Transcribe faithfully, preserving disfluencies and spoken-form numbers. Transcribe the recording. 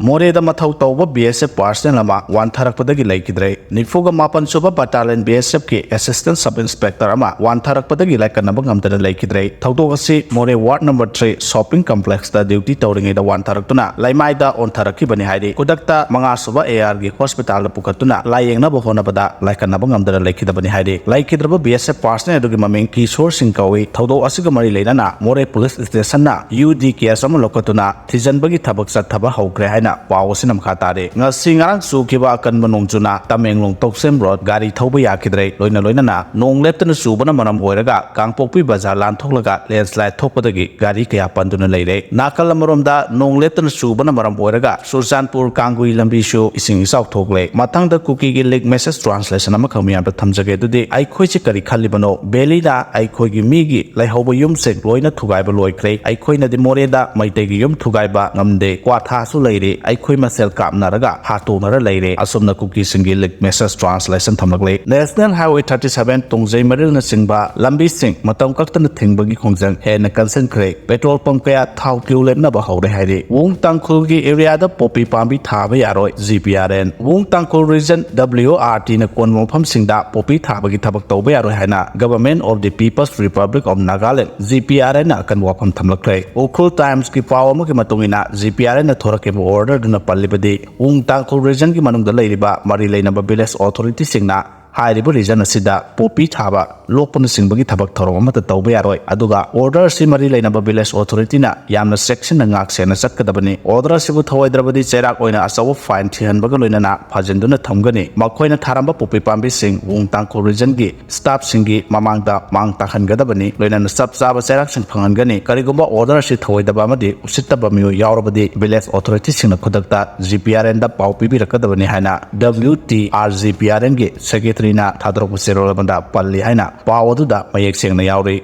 ꯃꯣꯔꯦꯗ ꯃꯊꯧ ꯇꯧꯕ B S F personnel ꯑꯃ ꯋꯥꯟꯊꯔꯛꯄꯗꯒꯤ ꯂꯩꯈꯤꯗ꯭ꯔꯦ꯫ ꯅꯤꯐꯨꯒ ꯃꯥꯄꯟ ꯁꯨꯕ Battalion B S F ꯀꯤ Assistant Sub Inspector ꯑꯃ ꯋꯥꯟꯊꯔꯛꯄꯗꯒꯤ ꯂꯥꯏꯀꯠꯅꯕ ꯉꯝꯗꯅ ꯂꯩꯈꯤꯗ꯭ꯔꯦ꯫ ꯊꯧꯗꯣꯛ ꯑꯁꯤ ꯃꯣꯔꯦ Ward number three shopping complexꯇ duty ꯇꯧꯔꯤꯉꯩꯗ ꯋꯥꯟꯊꯔꯛꯇꯨꯅ ꯂꯩꯃꯥꯏꯗ ꯑꯣꯟꯊꯔꯛꯈꯤꯕꯅꯤ ꯍꯥꯏꯔꯤ꯫ ꯈꯨꯗꯛꯇ ꯃꯉꯥ ꯁꯨꯕ AR ꯒꯤ hospitalꯗ ꯄꯨꯈꯠꯇꯨꯅ ꯂꯥꯌꯦꯡꯅꯕ ꯍꯣꯠꯅꯕꯗ ꯂꯥꯏꯀꯠꯅꯕ ꯉꯝꯗꯅ ꯂꯩꯈꯤꯗꯕꯅꯤ ꯍꯥꯏꯔꯤ꯫ ꯂꯩꯈꯤꯗ꯭ꯔꯕ B S F personnel ꯑꯗꯨꯒꯤ ꯃꯃꯤꯡ ꯀꯤꯁꯣꯔ ꯁꯤꯡ ꯀꯧꯏ꯫ ꯊꯧꯗꯣꯛ ꯑꯁꯤꯒ ꯃꯔꯤ ꯂꯩꯅꯅ ꯃꯣꯔꯦ Police Stationꯅ U D case ꯑꯃ ꯂꯧꯈꯠꯇꯨꯅ ꯊꯤꯖꯤꯟꯕꯒꯤ ꯊꯕꯛ ꯆꯠꯊꯕ ꯍꯧꯈ꯭ꯔꯦ ꯍꯥꯏꯅ ꯄꯥꯎ ꯑꯁꯤꯅ ꯃꯈꯥ ꯇꯥꯔꯤ꯫ ꯉꯁꯤ ꯉꯔꯥꯡ ꯆꯨꯈꯤꯕ ꯑꯀꯟꯕ ꯅꯣꯡꯖꯨꯅ ꯇꯃꯦꯡꯂꯣꯡ ꯇꯧꯁꯦꯝ road ꯒꯥꯔꯤ ꯊꯧꯕ ꯌꯥꯈꯤꯗ꯭ꯔꯦ꯫ ꯂꯣꯏꯅ ꯂꯣꯏꯅꯅ ꯅꯣꯡ ꯂꯦꯞꯇꯅ ꯆꯨꯕꯅ ꯃꯔꯝ ꯑꯣꯏꯔꯒ ꯀꯥꯡꯄꯣꯛꯄꯤ ꯕꯖꯥꯔ ꯂꯥꯟꯊꯣꯛꯂꯒ landslide ꯊꯣꯛꯄꯗꯒꯤ ꯒꯥꯔꯤ ꯀꯌꯥ ꯄꯟꯗꯨꯅ ꯂꯩꯔꯦ꯫ ꯅꯥꯀꯜ ꯑꯃꯔꯣꯝꯗ ꯅꯣꯡ ꯂꯦꯞꯇꯅ ꯆꯨꯕꯅ ꯃꯔꯝ ꯑꯣꯏꯔꯒ ꯆꯨꯔꯆꯥꯟꯄꯨꯔ ꯀꯥꯡꯒꯨꯏ ꯂꯝꯕꯤꯁꯨ ꯏꯁꯤꯡ ꯏꯆꯥꯎ ꯊꯣꯛꯂꯦ꯫ ꯃꯊꯪꯗ ꯀꯨꯀꯤꯒꯤ ꯂꯤꯛ message translation ꯑꯃꯈꯛ ꯃꯤꯌꯥꯝꯗ ꯊꯝꯖꯒꯦ꯫ ꯑꯗꯨꯗꯤ ꯑꯩꯈꯣꯏꯁꯦ ꯀꯔꯤ ꯈꯜꯂꯤꯕꯅꯣ? ꯚꯦꯂꯤꯗ ꯑꯩꯈꯣꯏꯒꯤ ꯃꯤꯒꯤ ꯂꯩꯍꯧꯕ ꯌꯨꯝꯁꯤꯡ ꯂꯣꯏꯅ ꯊꯨꯒꯥꯏꯕ ꯂꯣꯏꯈ꯭ꯔꯦ꯫ ꯑꯩꯈꯣꯏꯅꯗꯤ ꯃꯣꯔꯦꯗ ꯃꯩꯇꯩꯒꯤ ꯌꯨꯝ ꯊꯨꯒꯥꯏꯕ ꯉꯝꯗꯦ꯫ ꯀ꯭ꯋꯥꯊꯥꯁꯨ ꯂꯩꯔꯦ꯫ ꯑꯩꯈꯣꯏ ꯃꯁꯦꯜ ꯀꯥꯞꯅꯔꯒ ꯍꯥꯠꯇꯣꯛꯅꯔ ꯂꯩꯔꯦ꯫ ꯑꯁꯨꯝꯅ ꯀꯨꯀꯤꯁꯤꯡꯒꯤ ꯂꯤꯛ message translation ꯊꯝꯂꯛꯂꯦ꯫ National Highway thirty seven ꯇꯣꯡꯖꯩ ꯃꯔꯤꯜꯅꯆꯤꯡꯕ ꯂꯝꯕꯤꯁꯤꯡ ꯃꯇꯝ ꯀꯛꯇꯅ ꯊꯤꯡꯕꯒꯤ ꯈꯣꯡꯖꯪ ꯍꯦꯟꯅ ꯀꯟꯁꯤꯟꯈ꯭ꯔꯦ꯫ Petrol pump ꯀꯌꯥ ꯊꯥꯎ queue ꯂꯦꯞꯅꯕ ꯍꯧꯔꯦ ꯍꯥꯏꯔꯤ꯫ ꯋꯨꯡ ꯇꯥꯡꯈꯨꯜꯒꯤ areaꯗ poppy ꯄꯥꯝꯕꯤ ꯊꯥꯕ ꯌꯥꯔꯣꯏ, G P R N꯫ ꯋꯨꯡ ꯇꯥꯡꯈꯨꯜ region W R Tꯅ ꯀꯣꯟꯕ ꯃꯐꯝꯁꯤꯡꯗ poppy ꯊꯥꯕꯒꯤ ꯊꯕꯛ ꯇꯧꯕ ꯌꯥꯔꯣꯏ ꯍꯥꯏꯅ Government of the People's Republic of Nagaland, G P R Nꯅ ꯑꯀꯟꯕ ꯋꯥꯐꯝ ꯊꯝꯂꯛꯈ꯭ꯔꯦ꯫ ꯎꯈ꯭ꯔꯨꯜ Timesꯀꯤ ꯄꯥꯎ ꯑꯃꯒꯤ ꯃꯇꯨꯡ ꯏꯟꯅ, G P R Nꯅ ꯊꯣꯔꯛꯈꯤꯕ orderꯗꯨꯅ ꯄꯜꯂꯤꯕꯗꯤ, ꯋꯨꯡ ꯇꯥꯡꯈꯨꯜ regionꯒꯤ ꯃꯅꯨꯡꯗ ꯂꯩꯔꯤꯕ ꯃꯔꯤ ꯂꯩꯅꯕ village authorityꯁꯤꯡꯅ ꯍꯥꯏꯔꯤꯕ region ꯑꯁꯤꯗ poppy ꯊꯥꯕ, ꯂꯣꯛꯄꯅꯆꯤꯡꯕꯒꯤ ꯊꯕꯛ ꯊꯧꯔꯝ ꯑꯃꯠꯇ ꯇꯧꯕ ꯌꯥꯔꯣꯏ꯫ ꯑꯗꯨꯒ order ꯑꯁꯤ ꯃꯔꯤ ꯂꯩꯅꯕ village authorityꯅ ꯌꯥꯝꯅ ꯆꯦꯛꯁꯤꯟꯅ ꯉꯥꯛ ꯁꯦꯟꯅ ꯆꯠꯀꯗꯕꯅꯤ꯫ Order ꯑꯁꯤꯕꯨ ꯊꯧꯑꯣꯏꯗ꯭ꯔꯕꯗꯤ ꯆꯩꯔꯥꯛ ꯑꯣꯏꯅ ꯑꯆꯧꯕ fine ꯊꯤꯍꯟꯕꯒ ꯂꯣꯏꯅꯅ ꯐꯥꯖꯤꯟꯗꯨꯅ ꯊꯝꯒꯅꯤ꯫ ꯃꯈꯣꯏꯅ ꯊꯥꯔꯝꯕ poppy ꯄꯥꯝꯕꯤꯁꯤꯡ ꯋꯨꯡ ꯇꯥꯡꯈꯨꯜ regionꯒꯤ staffꯁꯤꯡꯒꯤ ꯃꯃꯥꯡꯗ ꯃꯥꯡ ꯇꯥꯛꯍꯟꯒꯗꯕꯅꯤ꯫ ꯂꯣꯏꯅꯅ ꯆꯞ ꯆꯥꯕ ꯆꯩꯔꯥꯛꯁꯤꯡ ꯐꯪꯍꯟꯒꯅꯤ꯫ ꯀꯔꯤꯒꯨꯝꯕ order ꯑꯁꯤ ꯊꯧꯑꯣꯏꯗꯕ ꯑꯃꯗꯤ ꯎꯁꯤꯠꯇꯕ ꯃꯤꯑꯣꯏ ꯌꯥꯎꯔꯕꯗꯤ village authorityꯁꯤꯡꯅ ꯈꯨꯗꯛꯇ G P R Nꯗ ꯄꯥꯎ ꯄꯤꯕꯤꯔꯛꯀꯗꯕꯅꯤ ꯍꯥꯏꯅ W T R G P R Nꯒꯤ secretaryꯅ ꯊꯥꯗꯣꯔꯛꯄ ꯆꯦꯔꯣꯜ ꯑꯃꯗ ꯄꯜꯂꯤ ꯍꯥꯏꯅ ꯄꯥꯎ ꯑꯗꯨꯗ ꯃꯌꯦꯛ ꯁꯦꯡꯅ ꯌꯥꯎꯔꯤ꯫